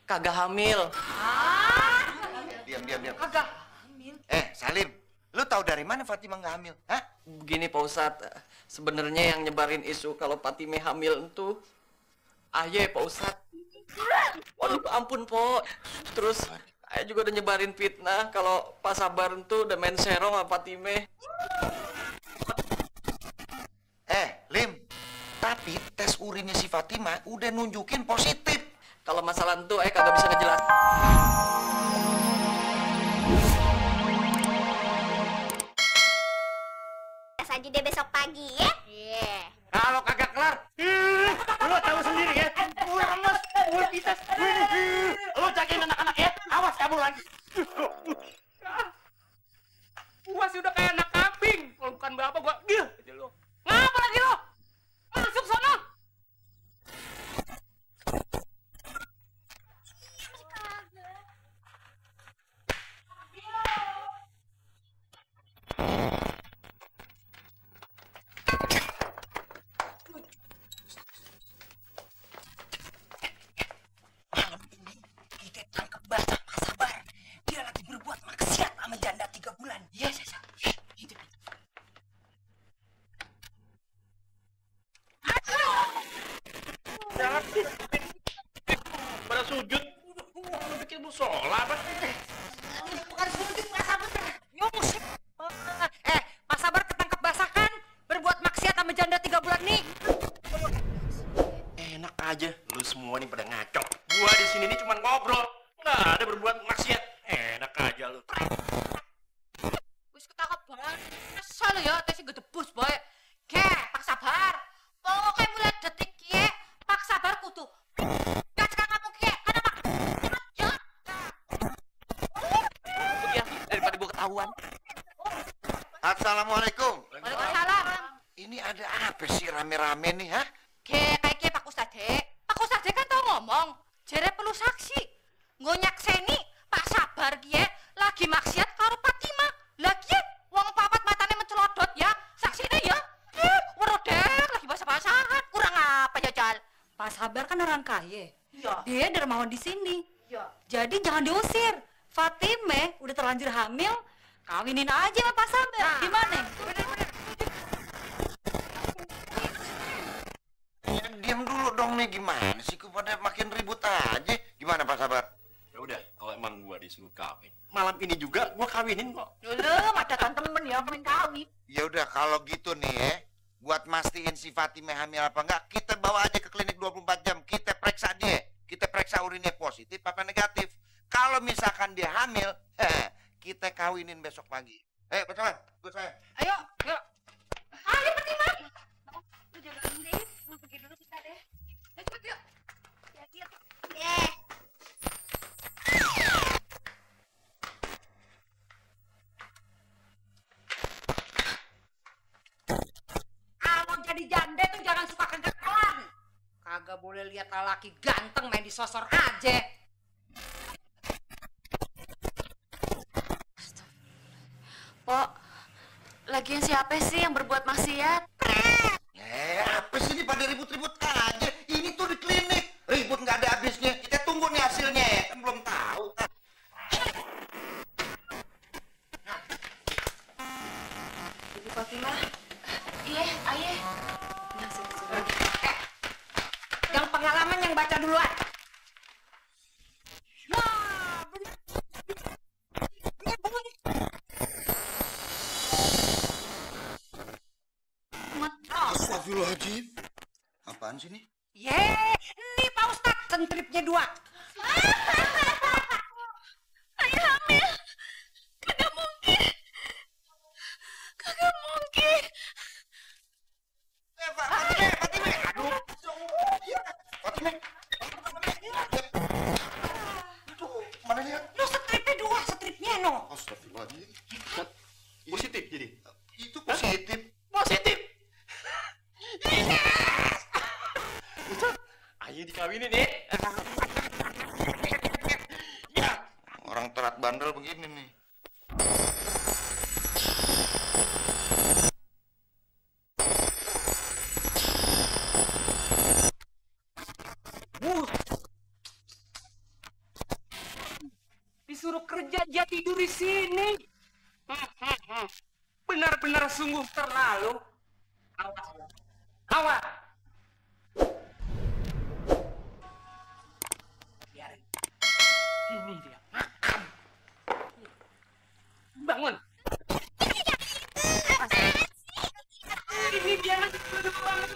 kagak hamil. Diam. Kagak hamil. Salim, lu tahu dari mana Fatimah nggak hamil? Hah? Begini Pak Ustadz, sebenarnya yang nyebarin isu kalau Fatimah hamil itu Aye Pak Ustadz. Waduh ampun Po. Terus Aye juga udah nyebarin fitnah kalau Pak Sabar itu udah main serong sama Fatimah. Lim, tapi tes urinnya si Fatimah udah nunjukin positif. Kalau masalah itu kagak bisa ngejelas. Saja deh besok pagi ya. Iya. Kalau kagak kelar, lu tahu sendiri ya. Gue remes, gue pites. Lu jagain anak-anak ya. Awas kamu lagi. Gua sih udah kayak anak kambing. Kalau bukan bapak gua, aja lu. Ngapa lagi lu? Masuk sana. Malam ini kita tangkap basah Pak Sabar. Dia lagi berbuat maksiat sama janda 3 bulan. Iya, Sasa. Itu. Pada sujud. Lu bikin musola apa? Bukan sujud Pak Sabar. Nyungsep. Pak Sabar ketangkep basah kan? Berbuat maksiat sama janda 3 bulan nih. Enak aja, lu semua nih pada ngaco. Gua di sini nih cuma ngobrol, nggak ada berbuat maksiat. Enak aja lu. Wis ketangkep banget. Asal ya, tesnya gede bus boy. Pak Sabar. Pokoknya mulai detik kia, Pak Sabar kudu. Gak cekak kamu kia, kenapa? Ya. Ya, daripada gua ketahuan. Assalamualaikum. Waalaikumsalam. Ini ada apa sih rame-rame nih, hah? Kayak Pak Ustadz. Pak Ustadz kan tau ngomong, jere perlu saksi. Ngonyak seni Pak Sabar kie lagi maksiat karo Fatimah. Lagi wong papat matane mencelodot ya. Saksine ya. Werodek lagi basah-basahan. Kurang apa ya, Jal? Pak Sabar kan orang kaya. Iya. Dia dermawan di sini. Iya. Jadi jangan diusir. Fatimah udah terlanjur hamil, kawinin aja sama Pak Sabar. Nah. Gimana? Bener-bener. Diam dulu dong nih, gimana sih? Kok pada makin ribut aja? Gimana Pak Sabar? Ya udah, kalau emang gua disuruh kawin, malam ini juga gua kawinin kok. Dulu ada temen ya main kawin. Ya udah kalau gitu nih buat mastiin si Fatimah hamil apa enggak, kita bawa aja ke klinik 24 jam. Kita periksa dia. Kita periksa urinnya positif apa negatif. Kalau misalkan dia hamil, kita kawinin besok pagi. Pak Sabar, ikut saya. Ayo. Ayo Fatimah. Lu jagain deh. Lu pergi dulu kita deh. Ayo cepet yuk. Siap. Kalau jadi janda tuh jangan suka kegagalan. Kagak boleh lihat laki ganteng main di sosor aja. Pok, lagian siapa sih yang berbuat maksiat? Apa sih ini pada ribut-ribut aja? Ini tuh di klinik. Ribut nggak ada habisnya. Kita tunggu nih hasilnya ya. Kan belum tahu. Ibu Fatimah. Iya, ayah. Yang pengalaman yang baca duluan. Astagfirullahaladzim. Apaan sih ini? Ini Pak Ustadz sentripnya 2. Ayah hamil. Kagak mungkin. Fatimah. Aduh. Fatimah. Aduh, mana lihat? Lo stripnya 2, stripnya no. Astagfirullahaladzim. Positif jadi. Itu positif. Positif. Ayo dikawinin nih. Ya. Orang telat bandel begini nih. kerja dia tidur di sini. Benar-benar sungguh terlalu. Awas. Awas. Biarin. Ini dia makan. Bangun. Ini dia nanti bangun.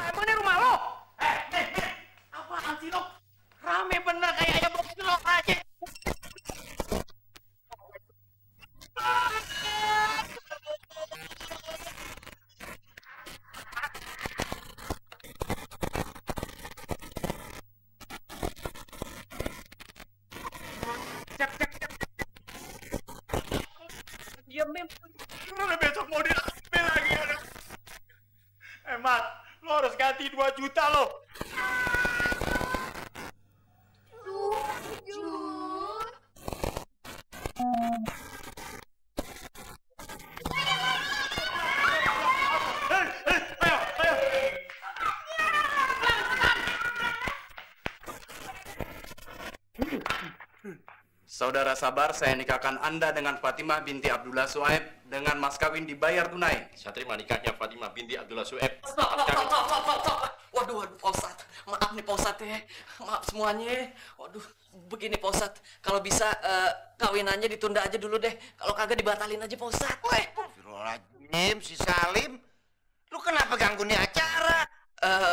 Emang ini rumah lo? Apaan sih lo? Rame bener kayak ayam blok aja. Diam, Mem. Udah besok mau diambil lagi ya. Mat, lo harus ganti 2 juta lo. Ayo. Saudara Sabar, saya nikahkan Anda dengan Fatimah binti Abdullah Suhaib dengan mas kawin dibayar tunai. Saya terima nikahnya Fatimah binti Abdullah Suhaib. Stop. Waduh, Pak Ustadz. Maaf nih Pak Ustadz ya. Maaf semuanya. Waduh, begini Pak Ustadz. Kalau bisa kawinannya ditunda aja dulu deh. Kalau kagak dibatalin aja Pak Ustadz. Astagfirullahaladzim, si Salim. Lu kenapa ganggu nih acara?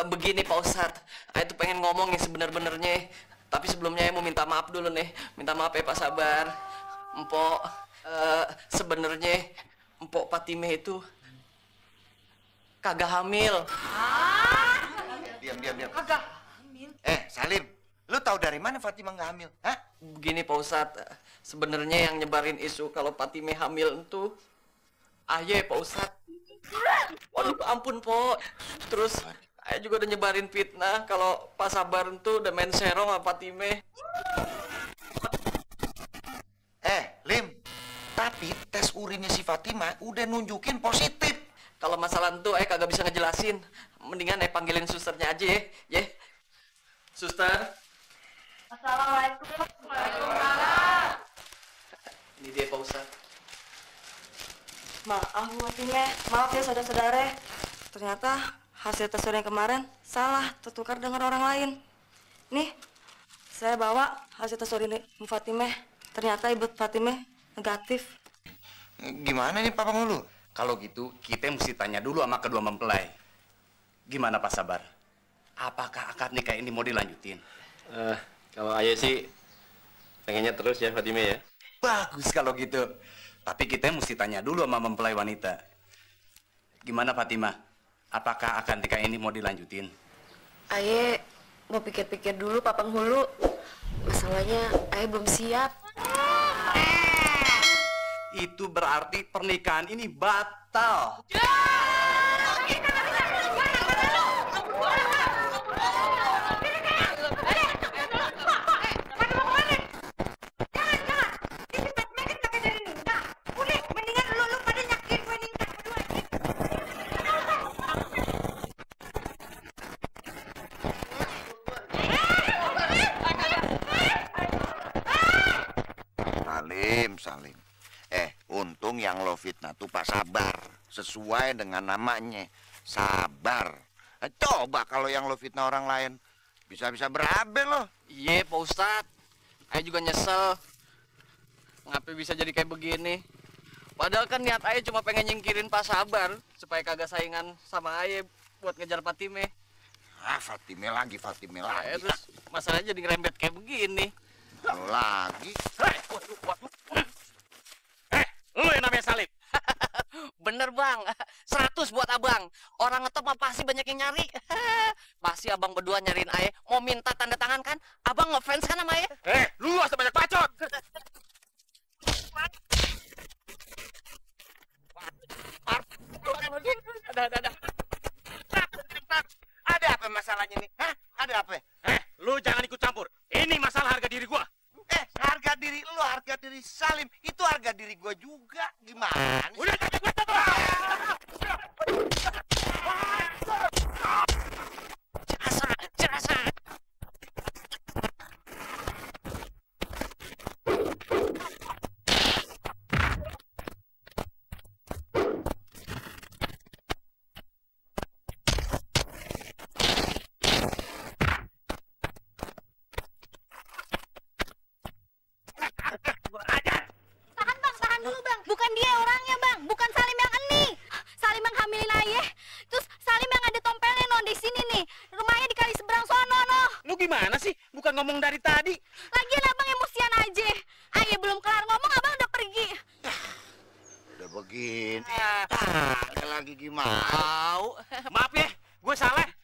Begini Pak Ustadz. Saya tuh pengen ngomong yang sebenar-benarnya. Tapi sebelumnya saya mau minta maaf dulu nih. Minta maaf ya Pak Sabar. Empok, sebenarnya Empok Fatimah itu kagak hamil. Diam. Kagak hamil. Salim, lu tahu dari mana Fatimah nggak hamil? Hah? Begini Pak Ustadz, sebenarnya yang nyebarin isu kalau Fatimah hamil itu ayah Pak Ustadz. Waduh, ampun Pok. Terus saya juga udah nyebarin fitnah kalau Pak Sabar itu udah main serong sama Fatimah. Lim, tapi tes urinnya si Fatimah udah nunjukin positif. Kalau masalah itu kagak bisa ngejelasin. Mendingan panggilin susternya aja ya. Suster. Assalamualaikum. Waalaikumsalam. Ini dia Pak Ustadz. Maaf Bu Fatimah, maaf ya saudara-saudara. Ternyata hasil tes urin kemarin salah, tertukar dengan orang lain. Nih, saya bawa hasil tes urin Bu Fatimah. Ternyata Ibu Fatimah negatif. Gimana nih Papa Ngulu? Kalau gitu, kita mesti tanya dulu sama kedua mempelai. Gimana Pak Sabar? Apakah akad nikah ini mau dilanjutin? Kalau ayah sih pengennya terus ya Fatimah ya. Bagus kalau gitu. Tapi kita mesti tanya dulu sama mempelai wanita. Gimana Fatimah? Apakah akad nikah ini mau dilanjutin? Aye mau pikir-pikir dulu Pak Penghulu. Masalahnya Aye belum siap. Itu berarti pernikahan ini batal. Salim. Untung yang lo fitnah tuh Pak Sabar. Sesuai dengan namanya, Sabar. Coba kalau yang lo fitnah orang lain, bisa-bisa berabe lo. Iya Pak Ustadz. Saya juga nyesel. Ngapa bisa jadi kayak begini? Padahal kan niat Ayah cuma pengen nyingkirin Pak Sabar supaya kagak saingan sama Ayah buat ngejar Fatimah. Fatimah lagi. Terus masalahnya jadi ngerembet kayak begini. Lo lagi. Lu yang namanya Salim. Bener Bang, 100 buat Abang. Orang ngetop mah pasti banyak yang nyari. Pasti Abang berdua nyariin Ayah mau minta tanda tangan kan? Abang ngefans kan sama Ayah? Lu asal banyak bacot. Ada apa masalahnya nih? Hah? Ada apa? Lu jangan ikut campur. Ini masalah harga diri gua. Harga diri lu, harga diri Salim, itu harga diri gua juga. Gimana sih? Udah, bukan ngomong dari tadi. Lagian abang emosian aja. Ayah belum kelar ngomong, abang udah pergi. Udah begini. Ada lagi gimana? Maaf ya, gue salah.